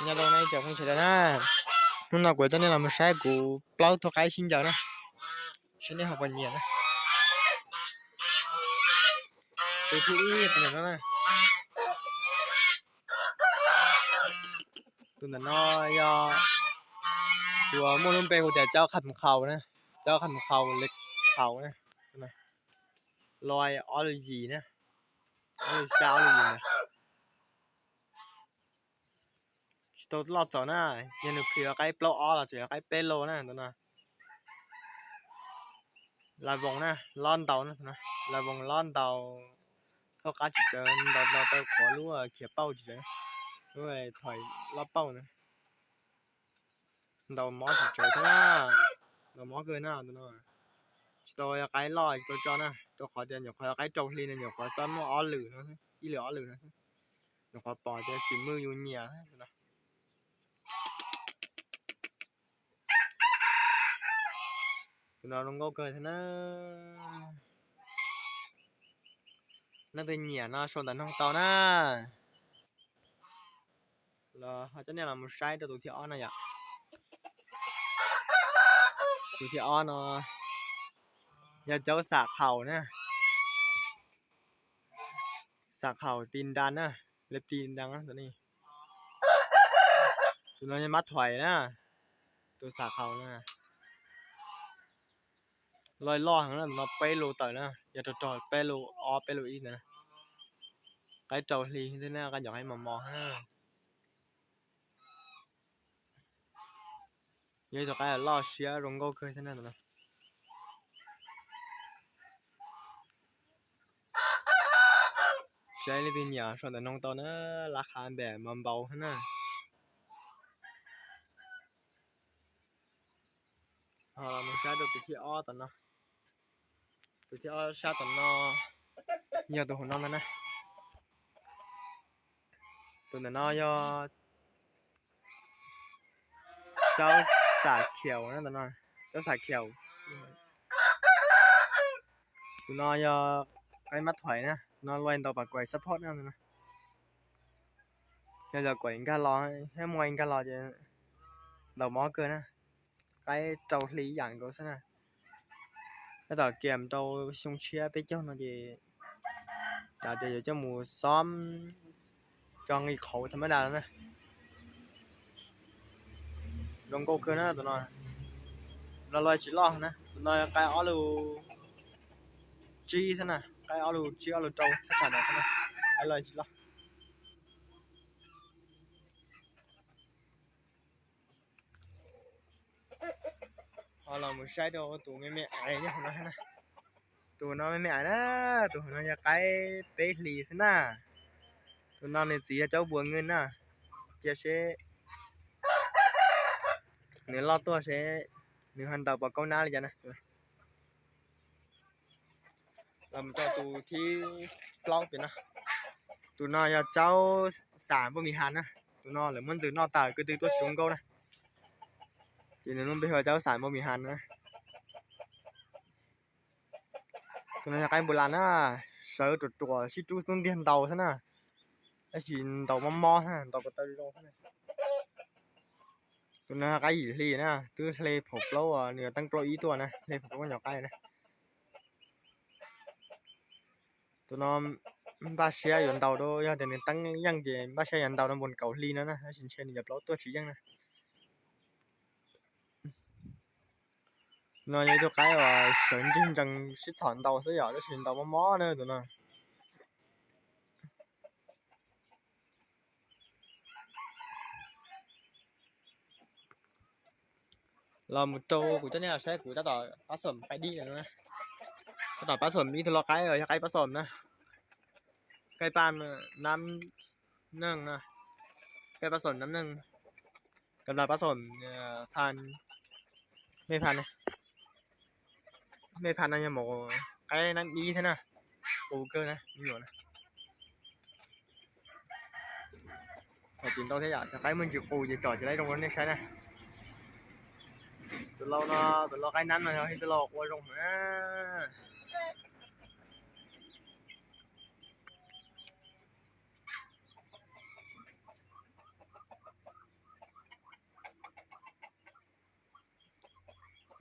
Nyob zoo na ib tsoom phooj ywg sawv daws na, hnub no kuv coj nej los mus saib kuv plaub tug qaib sib ncaws na, saib nej ho puas nyiam na. Tus thib ib tus ntawm no na, tus ntawm no yog tus muaj lub npe hu tias Cauv Kham Khaus na, Cauv Kham Khaus li Khaus na, loj ob lub yim na, ob lub xya ob lub yim na. Tsis tau loj txaus na, yog nws plhis qaib plaub ob los tseem yog qaib peb loj na tus no. Lawv voos na, lob ntaus na, lawv voos lob ntaus, thauj qab tsis tsawv, ntaus ntaus tau qhov lub khiav pauj tsis tsawv, lub thais lob pauj na. Ntaus mob tsis tsawv thiab na, ntaus mob kawg na tus no. Tsis tau yog qaib loj tsis tau tso na, rau qhov tias nyuam qhuav qaib rau hli no nyuam qhuav xob muaj ob lwm no, ib lwm ob lwm no, nyuam qhuav pom tias xim mwj yus nyiam. Tus no zoo nkauj kawg thiab na. Leej twg nyiam no sau ntawv noog tau na. Los ho coj nej los mus saib rau tus thib ob no yom. Tus thib ob no yog Cauv Xam Khaus na. Xam Khaus Ti Nra na, Leb Ti Nra tus no. Tus no yog mab thuais na, tus Xam Khaus na. Loj loj heev na, tus no peb lus tawm na, yog rog rog peb lus ob peb lus ib ntawd na. Qaib rau hli thiab na, qaib ncov qaib mos mos na. Yog ib tug qaib loj siab zoo nkauj kawg thiab na. Saib leej twg nyiam sau ntawv noog tau na, lab qha npem mos npaum thiab na. Ho los mus saib rau tus thib ob tom no. Tus thib ob sab tom no yog tus hauv no ntag na. Tus ntawm no yog Cauv Xam Khiaus na, Cauv Xam Khiaus. Tus no yog qaib mab thuais na, tus no luaj ntau pas kuais support na. Yog cov kuais nkag los thiab muaj nkag los ces ntaus mob kawg na. Qaib rau hli ib yam nkaus xwb na. Tab tom kiam rau xyoo tshiab peb caug no ces xav tias yuav coj mus xob coj nqi qhauv tham mab das na. Zoo nkauj kawg na tus no. Tus no luaj tsis loj na, tus no qaib ob lus tsib xwb na, qaib ob lus tsib ob lus rau thaj tsam no xwb na, qaib luaj tsis loj. Ho los mus saib rau tus me me ais nyob hauv no na. Tus no me me ais na, tus hauv no yog qaib peb hlis xwb na. Tus no nws txiv yog Cauv Npuas Nwj na. Cia seb nws loj tuaj seb nws ho ntaus pom kaub nab li cas na. Los mus rau tus thib plaub pem no. Tus no yog Cauv Xam Npauj Mis Has na. Tus no lawv muab ntxwg noj tas ko tw tuaj tsis zoo nkauj na. Ces nws lub npe hu ua Cauv Xam Npauj Mis Has na. Tus no yog qaib npua las na, sawv ruam ruam sib rub xub ntiag ntaus xwb na. Tab sis ntaus mob mob xwb, ntaus ko taw zoo xwb na. Tus no qaib yim hli na, twb hle phaum plaub, nws yuav teeb plaub ib tuaj na, hle phaum plaub nyuam qaib na. Tus no npaj siab yuav ntaus rau, yog tias nws teeb yeej ces npaj siab yuav ntaus rau npaum kaum hli no na, tab sis ntshe nws cov plaub tuaj tsis yeej na. No yog ib tug qaib uas sawv ntseg ntsees sib txhom ntaus xwb yom, tab sis ntaus mob mob na tus no. Los mus rau kuv coj nej los saib kuv tab tom pab xom qaib dib no na. Tab tom pab xom ib tug lo qaib, yog qaib pab xom na. Qaib pab nab neeg na. Qaib pab xom nab neeg. Kam las pab xom phan, mej phan, mej phan no yog mus qaib nab dib thiab na. Qus kawg na me nyuam na. Txom txim ntau thiab yom, cov qaib muaj ntsis qus ces tsom tsis laib zoo rau nej saib na. Tus lau no, tus lau qaib nab no yog ib tug lau quaj zoo na.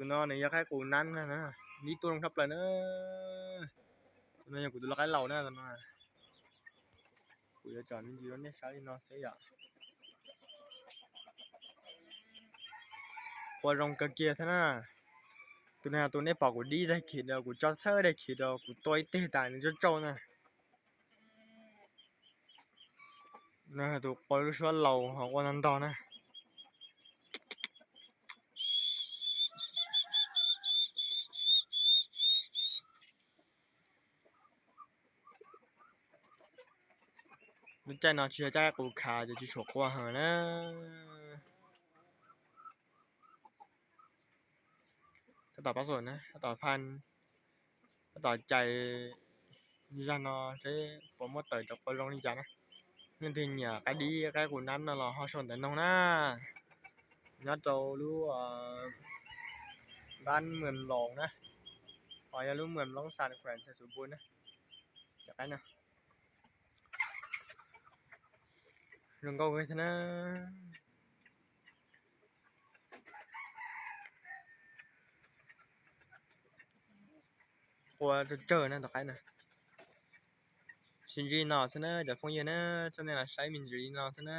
No nws yog qaib qus nab na, ib tug zoo tshaj plaws na. Tus no yog kuv tus lau qaib laus na no. Kuv yuav tso me ntsis rau nej saib li no xwb yom. Qua zoo kawg kiag thiab na. Tus no tus nej pom kuv dib daig khiv rau, kuv tso thawj daig khiv rau, kuv tua ib teg tas nws tsauj tsauj na. Tus qua lub suab laus ho qua ntog ntog na. Lub caij no tsis yog caij qus khav ces tsis tshua qua heev na. Tab tom pab xom na, tab tom phan, tab tom cais zaj no seb puas muab tawm cov qua zoo li cas na. Leej twg nyiam qaib dib qaib qus nab no los ho sau ntawv noog na. Nyob rau lub npab Mws Loos na, ho yog lub Mws Loos San Francisco Bun na. Cov qaib no zoo nkauj kawg thiab na. Qua tsawg tsawg na tus qaib no. Sib ntsib no xwb na cov phooj ywg na, txhua nej los saib me ntsis li no xwb na.